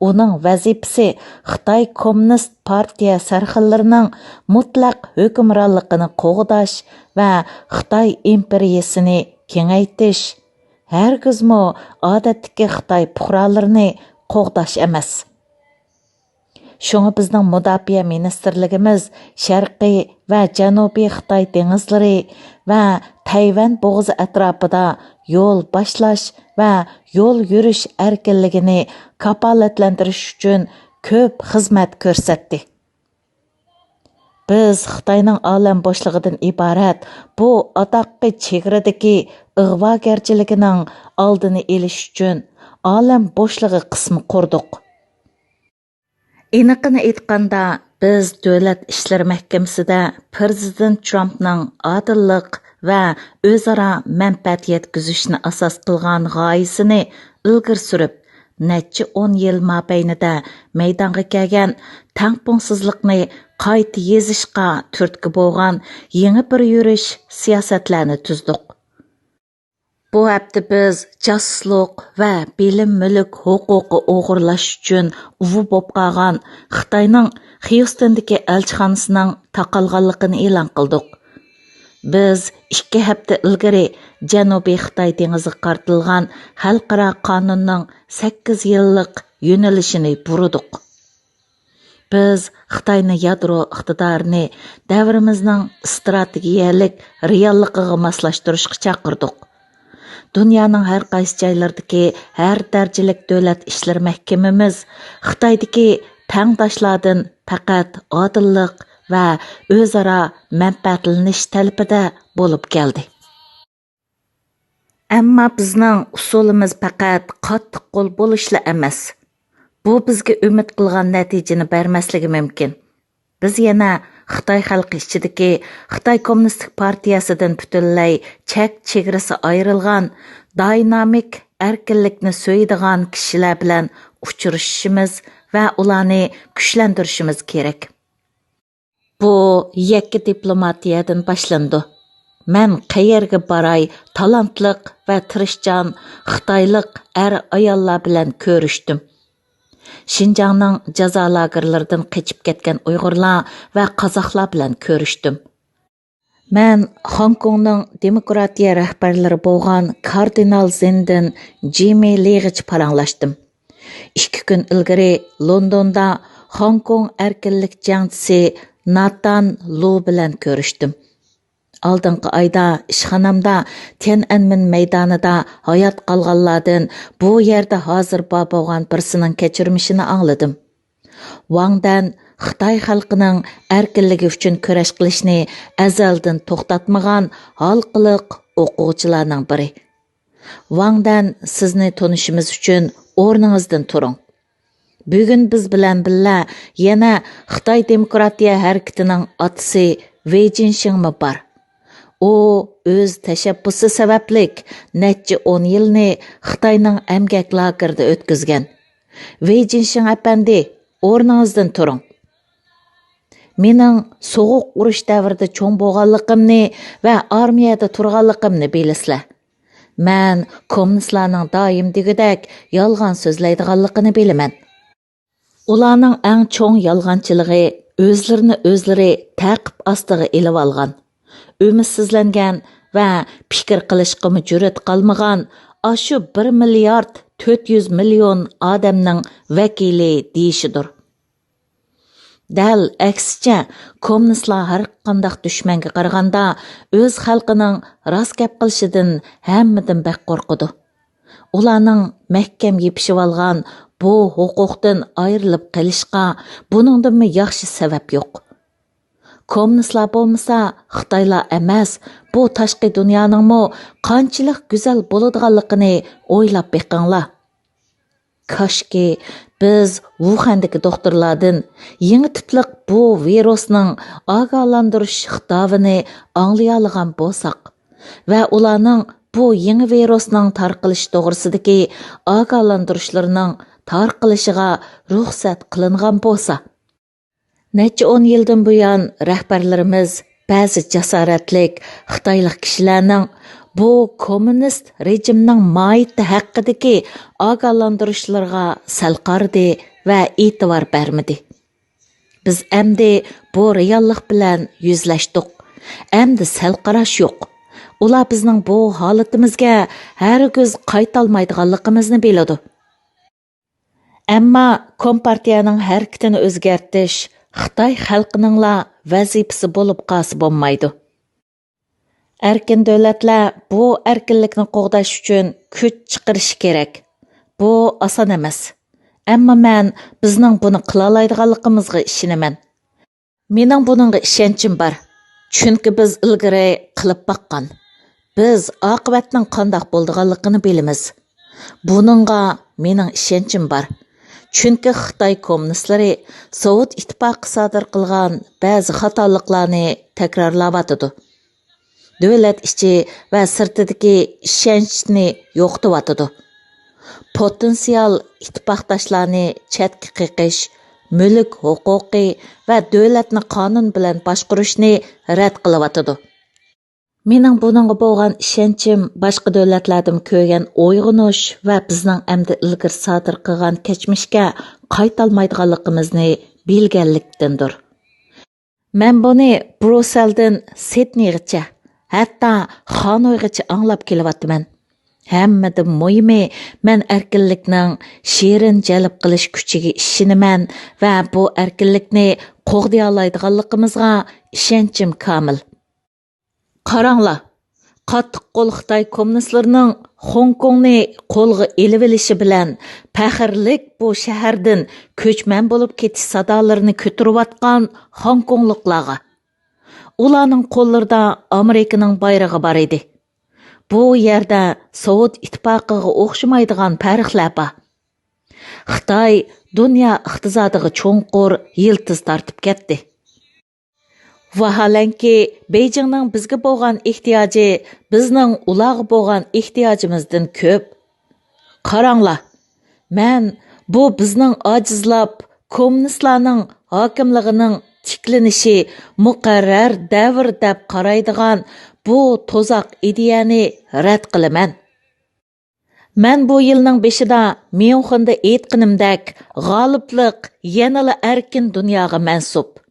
ئۇنىڭ ۋەزىپىسى خىتاي كوممۇنىست پارتىيە سەرخىللىرىنىڭ مۇتلەق ھۆكۈمرانلىقىنى قوغداش ۋە خىتاي ئىمپېرىيىسىنى كېڭەيتىش، ھەرگىزمۇ ئادەتتىكى خىتاي پۇقرالىرىنى قوغداش ئەمەس. شۇڭا بىزنىڭ مۇداپىئە مىنىستىرلىكىمىز شەرقىي ۋە جەنۇبىي خىتاي دېڭىزلىرى ۋە تەيۋەن بوغۇزى ئەتراپىدا يول باشلاش ۋە يول يۈرۈش ئەركىنلىكىنى كاپالەتلەندۈرۈش ئۈچۈن كۆپ خىزمەت كۆرسەتتى. بىز خىتاينىڭ ئالەم بوشلۇقىدىن ئىبارەت بۇ ئاتاققى چېگرىدىكى ئىغۋاگەرچىلىكىنىڭ ئالدىنى ئېلىش ئۈچۈن ئالەم بوشلۇقى قىسمى قۇردۇق. ئېنىقىنى ئېيتقاندا، بىز دۆلەت ئىشلىرى مەھكىمىسىدە پىرېزىدېنت ترامپنىڭ ئادىللىق ۋە ئۆزئارا مەنپەئەت يەتكۈزۈشنى ئاساس قىلغان غايىسىنى ئىلگىرى سۈرۈپ، نەچچە ئون يىل مابەينىدە مەيدانغا كەلگەن تەڭپۇڭسىزلىقنى قايتا يېزىشقا تۈرتكە بولغان يېڭى بىر يۈرۈش سىياسەتلەرنى تۈزدۇق. بۇ ھەپتە بىز جاسۇسلۇق ۋە بىلىم مۈلۈك ھوقۇقى ئوغرىلاش ئۈچۈن ئۇۋا بولۇپ قالغان خىتاينىڭ خيۇستېندىكى ئەلچىخانىسىنىڭ تاقالغانلىقىنى ئېلان قىلدۇق. بىز ئىككى ھەپتە ئىلگىرى جەنۇبىي خىتاي دېڭىزىغا قارىتىلغان خەلقئارا قانۇننىڭ سەككىز يىللىق يۆنىلىشىنى بۇرىدۇق. بىز خىتاينى يادرو ئىقتىدارىنى دەۋرىمىزنىڭ ئىستراتېگىيەلىك رېئاللىقىغا ماسلاشتۇرۇشقا چاقىردۇق. دۇنيانىڭ ھەر قايسى جايلىرىدىكى ھەر دەرىجىلىك دۆلەت ئىشلىرى مەھكىمىمىز خىتايدىكى تەڭداشلاردىن پەقەت ئادىللىق ۋە ئۆزئارا مەنپەئەتلىنىش تەلىپىدە بولۇپ كەلدى. ئەمما بىزنىڭ ئۇسۇلىمىز پەقەت قاتتىق قول بولۇشلا ئەمەس. بۇ بىزگە ئۈمىد قىلغان نەتىجىنى بەرمەسلىكى مۇمكىن. بىز يەنە خىتاي خەلقى ئىچىدىكى خىتاي كوممۇنىستىك پارتىيەسىدىن پۈتۈنلەي چەك چېگرىسى ئايرىلغان، داينامىك، ئەركىنلىكنى سۆيىدىغان كىشىلەر بىلەن ئۇچرىشىشىمىز ۋە ئۇلارنى كۈچلەندۈرۈشىمىز كېرەك. بۇ يەككە دىپلوماتىيەدىن باشلىنىدۇ. مەن قەيەرگە باراي، تالانتلىق ۋە تىرىشچان خىتايلىق ئەر-ئاياللار بىلەن كۆرۈشتۈم. شىنجاڭنىڭ جازا لاگېرلىرىدىن قېچىپ كەتكەن ئۇيغۇرلار ۋە قازاقلار بىلەن كۆرۈشتۈم. مەن خوڭكوڭنىڭ دېموكراتىيە رەھبەرلىرى بولغان كاردىنال زېندىن جىمى لىغىچە پاراڭلاشتىم. ئىككى كۈن ئىلگىرى لوندوندا خوڭكوڭ ئەركىنلىك جەڭچىسى ناتان لۇ بىلەن كۆرۈشتۈم. ئالدىنقى ئايدا ئىشخانامدا تيەنئەنمېن مەيدانىدا ھايات قالغانلاردىن بۇ يەردە ھازىر بار بولغان بىرسىنىڭ كەچۈرمىشىنى ئاڭلىدىم. ۋاڭ دەن خىتاي خەلقىنىڭ ئەركىنلىكى ئۈچۈن كۈرەش قىلىشنى ئەزەلدىن توختاتمىغان ھالقىلىق ئوقۇغۇچىلارنىڭ بىرى. ۋاڭ دەن، سىزنى تونۇشىمىز ئۈچۈن ئورنىڭىزدىن تۇرۇڭ. بۈگۈن بىز بىلەن بىللە يەنە خىتاي دېموكراتىيە ھەرىكىتىنىڭ ئاتىسى ۋېي جىنشىڭمۇ بار. ئۇ ئۆز تەشەببۇسى سەۋەبلىك نەچچە ئون يىلنى خىتاينىڭ ئەمگەك لاگېرىدا ئۆتكۈزگەن. ۋېي جىنشىڭ ئەپەندى، ئورنىڭىزدىن تۇرۇڭ. مېنىڭ سوغۇق ئۇرۇش دەۋرىدە چوڭ بولغانلىقىمنى ۋە ئارمىيەدە تۇرغانلىقىمنى بىلىسىلەر. مەن كوممۇنىستلارنىڭ دائىم دېگۈدەك يالغان سۆزلەيدىغانلىقىنى بىلىمەن. ئۇلارنىڭ ئەڭ چوڭ يالغانچىلىقى ئۆزلىرىنى ئۆزلىرى تەقىپ ئاستىغا ئېلىۋالغان، ئۈمىدسىزلەنگەن ۋە پىكىر قىلىشقىمۇ جۈرئەت قالمىغان ئاشۇ بىر مىليارد تۆت يۈز مىليون ئادەمنىڭ ۋەكىلى دېيىشىدۇر. دەل ئەكسىچە، كوممۇنىستلار ھەرقانداق دۈشمەنگە قارىغاندا ئۆز خەلقىنىڭ راست گەپ قىلىشىدىن ھەممىدىن بەك قورقىدۇ. ئۇلارنىڭ مەھكەم يېپىشىۋالغان بۇ ھوقۇقتىن ئايرىلىپ قېلىشقا بۇنىڭدىنمۇ ياخشى سەۋەب يوق. كوممۇنىستلار بولمىسا، خىتايلار ئەمەس، بۇ تاشقى دۇنيانىڭمۇ قانچىلىك گۈزەل بولىدىغانلىقىنى ئويلاپ بېقىڭلار. كاشكى، بىز ۋۇخەندىكى دوختۇرلاردىن يېڭى تىپلىق بۇ ۋىرۇسنىڭ ئاگاھلاندۇرۇش خىتابىنى ئاڭلىيالىغان بولساق ۋە ئۇلارنىڭ بۇ يېڭى ۋىرۇسنىڭ تارقىلىشى توغرىسىدىكى ئاگاھلاندۇرۇشلىرىنىڭ تارقىلىشىغا رۇخسەت قىلىنغان بولسا. نەچچە ئون يىلدىن بۇيان رەھبەرلىرىمىز بەزى جاسارەتلىك خىتايلىق كىشىلەرنىڭ بۇ كوممۇنىست رېجىمنىڭ ماھىيىتى ھەققىدىكى ئاگاھلاندۇرۇشلىرىغا سەل قارىدى ۋە ئېتىبار بەرمىدى. بىز ئەمدى بۇ رېئاللىق بىلەن يۈزلەشتۇق. ئەمدى سەل قاراش يوق. ئۇلار بىزنىڭ بۇ ھالىتىمىزگە ھەرگىز قايتالمايدىغانلىقىمىزنى بىلىدۇ. ئەمما كومپارتىيەنىڭ ھەرىكىتىنى ئۆزگەرتىش خىتاي خەلقىنىڭلا ۋەزىپىسى بولۇپ قالسا بولمايدۇ. ئەركىن دۆلەتلەر بۇ ئەركىنلىكنى قوغداش ئۈچۈن كۈچ چىقىرىشى كېرەك. بۇ ئاسان ئەمەس. ئەمما مەن بىزنىڭ بۇنى قىلالايدىغانلىقىمىزغا ئىشىنىمەن. مېنىڭ بۇنىڭغا ئىشەنچىم بار. چۈنكى بىز ئىلگىرى قىلىپ باققان. بىز ئاقىۋەتنىڭ قانداق بولىدىغانلىقىنى بىلىمىز. بۇنىڭغا مېنىڭ ئىشەنچىم بار. چۈنكى خىتاي كوممۇنىستلىرى سوۋېت ئىتتىپاقى سادىر قىلغان بەزى خاتالىقلارنى تەكرارلاۋاتىدۇ. دۆلەت ئىچى ۋە سىرتىدىكى ئىشەنچنى يوقىتىۋاتىدۇ. پوتېنسىيال ئىتتىپاقداشلارنى چەتكە قېقىش، مۈلۈك ھوقۇقى ۋە دۆلەتنى قانۇن بىلەن باشقۇرۇشنى رەت قىلىۋاتىدۇ. مېنىڭ بۇنىڭغا بولغان ئىشەنچىم باشقا دۆلەتلەردىمۇ كۆرگەن ئويغىنىش ۋە بىزنىڭ ئەمدى ئىلگىرى سادىر قىلغان كەچمىشكە قايتالمايدىغانلىقىمىزنى بىلگەنلىكتىندۇر. مەن بۇنى بروسسېلدىن سىدنېيغىچە، ھەتتا خانويغىچە ئاڭلاپ كېلىۋاتىمەن. ھەممىدىن مۇھىمى، مەن ئەركىنلىكنىڭ شېرىن جەلپ قىلىش كۈچىگە ئىشىنىمەن ۋە بۇ ئەركىنلىكنى قوغدىيالايدىغانلىقىمىزغا ئىشەنچىم كامىل. قاراڭلار، قاتتىق قول خىتاي كوممۇنىستلىرىنىڭ خوڭكوڭنى قولغا ئېلىۋېلىشى بىلەن پەخىرلىك بۇ شەھەردىن كۆچمەن بولۇپ كېتىش سادالىرىنى كۆتۈرۈۋاتقان خوڭكوڭلۇقلارغا. ئۇلارنىڭ قوللىرىدا ئامېرىكىنىڭ بايرىقى بار ئىدى. بۇ يەردە سوۋېت ئىتتىپاقىغا ئوخشىمايدىغان پەرقلەر بار. خىتاي دۇنيا ئىقتىسادىغا چوڭقۇر يىلتىز تارتىپ كەتتى. ۋاھالەنكى، بېيجىڭنىڭ بىزگە بولغان ئېھتىياجى بىزنىڭ ئۇلارغا بولغان ئېھتىياجىمىزدىن كۆپ. قاراڭلار، مەن بۇ بىزنىڭ ئاجىزلاپ، كوممۇنىستلارنىڭ ھاكىملىقىنىڭ تىكلىنىشى مۇقەررەر دەۋر دەپ قارايدىغان بۇ توزاق ئىدىيەنى رەت قىلىمەن. مەن بۇ يىلنىڭ بېشىدا ميۇنخېندا ئېيتقىنىمدەك، غالىبلىق يەنىلا ئەركىن دۇنياغا مەنسۇپ.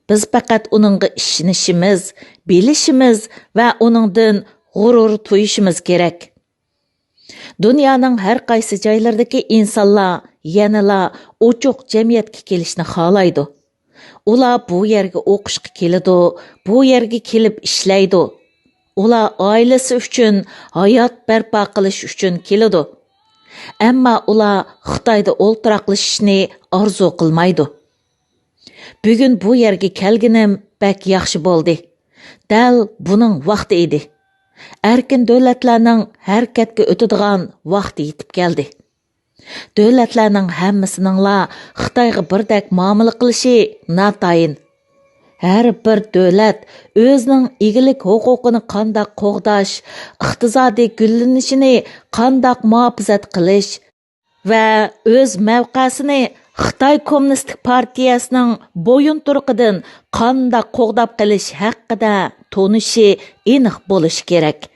بىز پەقەت ئۇنىڭغا ئىشىنىشىمىز، بىلىشىمىز ۋە ئۇنىڭدىن غۇرۇر تۇيۇشىمىز كېرەك. دۇنيانىڭ ھەر قايسى جايلىرىدىكى ئىنسانلار يەنىلا ئوچۇق جەمئىيەتكە كېلىشنى خالايدۇ. ئۇلار بۇ يەرگە ئوقۇشقا كېلىدۇ، بۇ يەرگە كېلىپ ئىشلەيدۇ. ئۇلار ئائىلىسى ئۈچۈن، ھايات بەرپا قىلىش ئۈچۈن كېلىدۇ. ئەمما ئۇلار خىتايدا ئولتۇراقلىشىشنى ئارزۇ قىلمايدۇ. بۈگۈن بۇ يەرگە كەلگىنىم بەك ياخشى بولدى. دەل بۇنىڭ ۋاقتى ئىدى. ئەركىن دۆلەتلەرنىڭ ھەرىكەتكە ئۆتىدىغان ۋاقتى يېتىپ كەلدى. دۆلەتلەرنىڭ ھەممىسىنىڭلا خىتايغا بىردەك مۇئامىلە قىلىشى ناتايىن. ھەر بىر دۆلەت ئۆزىنىڭ ئىگىلىك ھوقۇقىنى قانداق قوغداش، ئىقتىسادىي گۈللىنىشىنى قانداق مۇھاپىزەت قىلىش ۋە ئۆز مەۋقەسىنى خىتاي كوممۇنىستىك پارتىيەسىنىڭ بويۇنتۇرۇقىدىن قانداق قوغداپ قېلىش ھەققىدە تونۇشى ئېنىق بولۇشى كېرەك.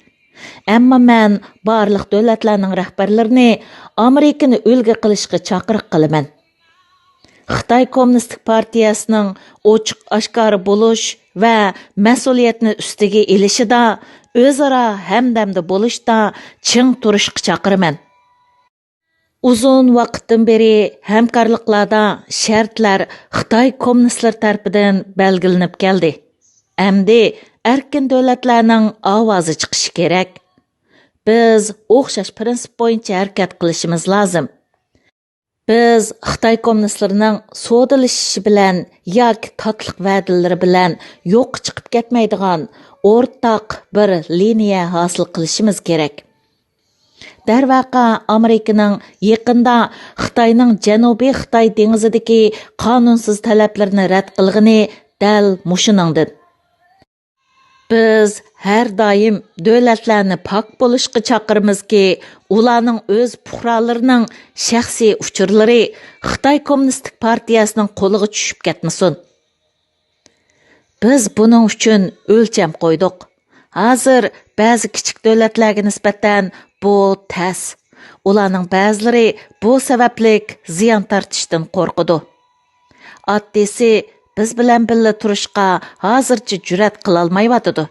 ئەمما مەن بارلىق دۆلەتلەرنىڭ رەھبەرلىرىنى ئامېرىكىنى ئۈلگە قىلىشقا چاقىرىق قىلىمەن. خىتاي كوممۇنىستىك پارتىيەسىنىڭ ئوچۇق ئاشكارا بولۇش ۋە مەسئۇلىيەتنى ئۈستىگە ئېلىشىدا، ئۆزئارا ھەمدەمدە بولۇشتا چىڭ تۇرۇشقا چاقىرىمەن. ئۇزۇن ۋاقىتتىن بېرى ھەمكارلىقلاردا شەرتلەر خىتاي كوممۇنىستلىرى تەرىپىدىن بەلگىلىنىپ كەلدى. ئەمدى ئەركىن دۆلەتلەرنىڭ ئاۋازى چىقىشى كېرەك. بىز ئوخشاش پىرىنسىپ بويىچە ھەرىكەت قىلىشىمىز لازىم. بىز خىتاي كوممۇنىستلىرىنىڭ سودىلىشىشى بىلەن ياكى تاتلىق ۋەدىلىرى بىلەن يوققا چىقىپ كەتمەيدىغان ئورتاق بىر لىنىيە ھاسىل قىلىشىمىز كېرەك. دەرۋەقە، ئامېرىكىنىڭ يېقىندا خىتاينىڭ جەنۇبىي خىتاي دېڭىزىدىكى قانۇنسىز تەلەپلىرىنى رەت قىلغىنى دەل مۇشۇنىڭدىن. بىز ھەر دائىم دۆلەتلەرنى پاك بولۇشقا چاقىرىمىزكى، ئۇلارنىڭ ئۆز پۇقرالىرىنىڭ شەخسىي ئۇچۇرلىرى خىتاي كوممۇنىستىك پارتىيەسىنىڭ قولىغا چۈشۈپ كەتمىسۇن. بىز بۇنىڭ ئۈچۈن ئۆلچەم قويدۇق. ھازىر بەزى كىچىك دۆلەتلەرگە نىسبەتەن بۇ تەس. ئۇلارنىڭ بەزىلىرى بۇ سەۋەبلىك زىيان تارتىشتىن قورقىدۇ. ئاددىيسى، بىز بىلەن بىللە تۇرۇشقا ھازىرچە جۈرئەت قىلالمايۋاتىدۇ.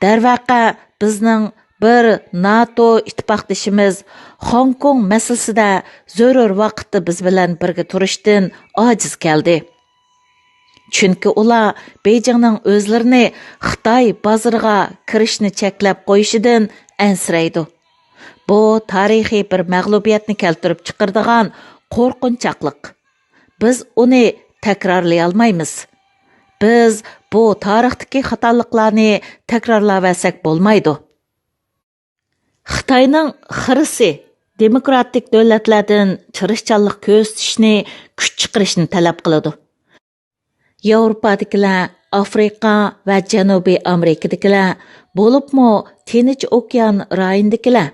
دەرۋەقە، بىزنىڭ بىر ناتو ئىتتىپاقدىشىمىز خوڭكوڭ مەسىلىسىدە زۆرۈر ۋاقىتتا بىز بىلەن بىرگە تۇرۇشتىن ئاجىز كەلدى. چۈنكى ئۇلار بېيجىڭنىڭ ئۆزلىرىنى خىتاي بازىرىغا كىرىشنى چەكلەپ قويۇشىدىن ئەنسىرەيدۇ. بۇ تارىخىي بىر مەغلۇبىيەتنى كەلتۈرۈپ چىقىرىدىغان قورقۇنچاقلىق. بىز ئۇنى تەكرارلىيالمايمىز. بىز بۇ تارىختىكى خاتالىقلارنى تەكرارلاۋەرسەك بولمايدۇ. خىتاينىڭ خىرىسى دېموكراتىك دۆلەتلەردىن تىرىشچانلىق كۆرسىتىشنى، كۈچ چىقىرىشنى تەلەپ قىلىدۇ. ياۋروپادىكىلەر، ئافرىقا ۋە جەنۇبىي ئامېرىكىدىكىلەر، بولۇپمۇ تىنچ ئوكيان رايونىدىكىلەر.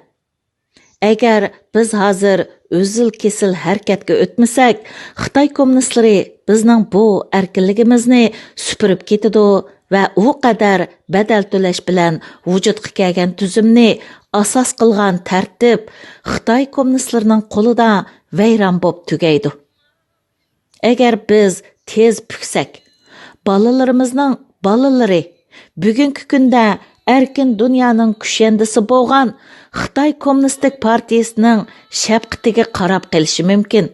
ئەگەر بىز ھازىر ئۈزۈل-كېسىل ھەرىكەتكە ئۆتمىسەك، خىتاي كوممۇنىستلىرى بىزنىڭ بۇ ئەركىنلىكىمىزنى سۈپۈرۈپ كېتىدۇ ۋە ئۇ قەدەر بەدەل تۆلەش بىلەن ۋۇجۇدقا كەلگەن تۈزۈمنى ئاساس قىلغان تەرتىپ خىتاي كوممۇنىستلىرىنىڭ قولىدا ۋەيران بولۇپ تۈگەيدۇ. ئەگەر بىز تېز پۈكسەك، بالىلىرىمىزنىڭ بالىلىرى بۈگۈنكى كۈندە ئەركىن دۇنيانىڭ كۈشەندىسى بولغان خىتاي كوممۇنىستىك پارتىيىسىنىڭ شەپقىتىگە قاراپ قېلىشى مۇمكىن.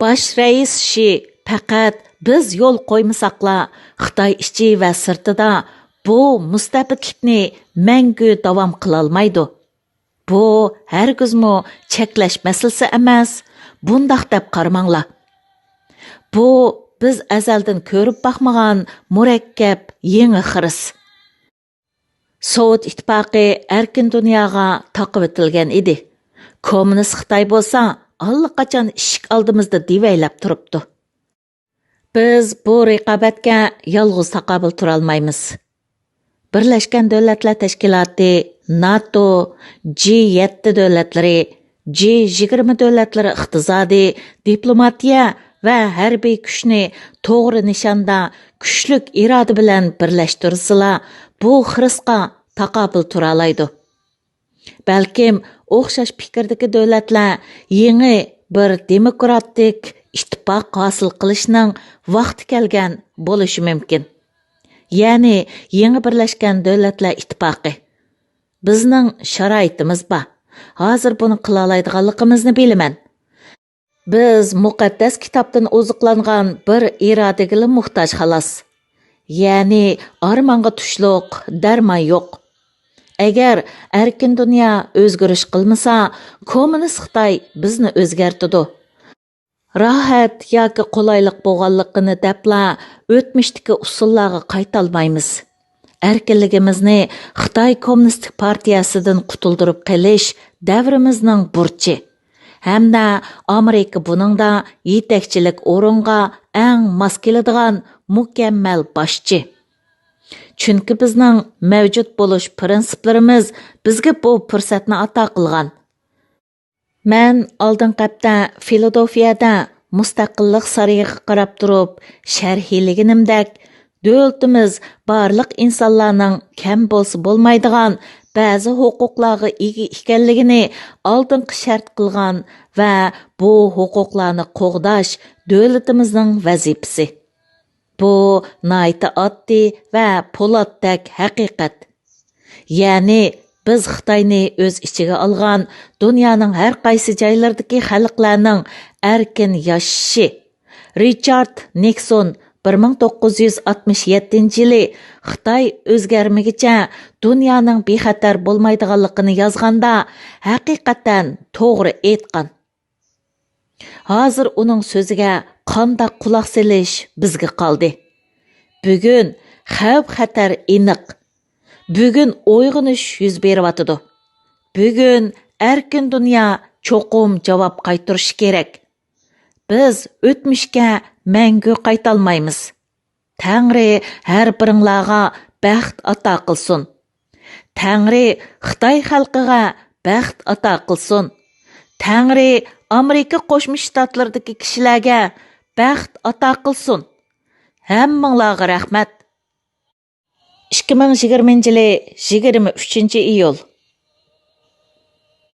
باش رەئىس شى، پەقەت بىز يول قويمىساقلا، خىتاي ئىچى ۋە سىرتىدا بۇ مۇستەبىتلىكنى مەڭگۈ داۋام قىلالمايدۇ. بۇ ھەرگىزمۇ چەكلەش مەسىلىسى ئەمەس، بۇنداق دەپ قارىماڭلار. بۇ بىز ئەزەلدىن كۆرۈپ باقمىغان مۇرەككەپ يېڭى خىرىس. سوۋېت ئىتتىپاقى ئەركىن دۇنياغا تاقىۋېتىلگەن ئىدى. كوممۇنىست خىتاي بولسا ئاللىقاچان ئىشىك ئالدىمىزدا دېۋەيلەپ تۇرۇپتۇ. بىز بۇ رىقابەتكە يالغۇز تاقابىل تۇرالمايمىز. بىرلەشكەن دۆلەتلەر تەشكىلاتى، ناتو، جى يەتتە دۆلەتلىرى، جى يىگىرمە دۆلەتلىرى ئىقتىسادىي، دىپلوماتىيە ۋە ھەربىي كۈچنى توغرا نىشاندا، كۈچلۈك ئىرادە بىلەن بىرلەشتۈرسىلا، بۇ خىرىسقا تاقابىل تۇرالايدۇ. بەلكىم ئوخشاش پىكىردىكى دۆلەتلەر يېڭى بىر دېموكراتىك ئىتتىپاق ھاسىل قىلىشنىڭ ۋاقتى كەلگەن بولۇشى مۇمكىن. يەنى يېڭى بىرلەشكەن دۆلەتلەر ئىتتىپاقى. بىزنىڭ شارائىتىمىز بار. ھازىر بۇنى قىلالايدىغانلىقىمىزنى بىلىمەن. بىز مۇقەددەس كىتابتىن ئوزۇقلانغان بىر ئىرادىگىلا موھتاج، خالاس. يەنى ئارمانغا تۇشلۇق دەرمان يوق. ئەگەر ئەركىن دۇنيا ئۆزگىرىش قىلمىسا، كوممۇنىست خىتاي بىزنى ئۆزگەرتىدۇ. راھەت ياكى قولايلىق بولغانلىقىنى دەپلا ئۆتمۈشتىكى ئۇسۇللارغا قايتالمايمىز. ئەركىنلىكىمىزنى خىتاي كوممۇنىستىك پارتىيەسىدىن قۇتۇلدۇرۇپ قېلىش دەۋرىمىزنىڭ بۇرچى. ھەمدە ئامېرىكا بۇنىڭدا يېتەكچىلىك ئورۇنغا ئەڭ ماس كېلىدىغان مۇكەممەل باشچى. چۈنكى بىزنىڭ مەۋجۇت بولۇش پىرىنسىپلىرىمىز بىزگە بۇ پۇرسەتنى ئاتا قىلغان. مەن ئالدىنقى ھەپتە فىلادېلفىيەدە مۇستەقىللىق سارىيىغا قاراپ تۇرۇپ شەرھلىگىنىمدەك، دۆلىتىمىز بارلىق ئىنسانلارنىڭ كەم بولسا بولمايدىغان بەزى ھوقۇقلارغا ئىگە ئىكەنلىكىنى ئالدىنقى شەرت قىلغان ۋە بۇ ھوقۇقلارنى قوغداش دۆلىتىمىزنىڭ ۋەزىپىسى. بۇ ناھايىتى ئاددىي ۋە پولاتتەك ھەقىقەت. يەنى بىز خىتاينى ئۆز ئىچىگە ئالغان دۇنيانىڭ ھەر قايسى جايلىرىدىكى خەلقلەرنىڭ ئەركىن ياشىشى. رىچارد نىكسون بىر مىڭ توققۇز يۈز ئاتمىش يەتتىنچى يىلى خىتاي ئۆزگەرمىگىچە دۇنيانىڭ بىخەتەر بولمايدىغانلىقىنى يازغاندا، ھەقىقەتەن توغرا ئېيتقان. ھازىر ئۇنىڭ سۆزىگە قانداق قۇلاق سېلىش بىزگە قالدى. بۈگۈن خەۋپ-خەتەر ئېنىق. بۈگۈن ئويغىنىش يۈز بېرىۋاتىدۇ. بۈگۈن ئەركىن دۇنيا چوقۇم جاۋاب قايتۇرۇشى كېرەك. بىز ئۆتمۈشكە مەڭگۈ قايتالمايمىز. تەڭرى ھەر بىرىڭلارغا بەخت ئاتا قىلسۇن. تەڭرى خىتاي خەلقىگە بەخت ئاتا قىلسۇن. تەڭرى ئامېرىكا قوشما شتاتلىرىدىكى كىشىلەرگە بەخت ئاتا قىلسۇن. ھەممىڭلارغا رەھمەت. ئىككى مىڭ يىگىرمىنچى يىلى يىگىرمە ئۈچىنچى ئىيۇل.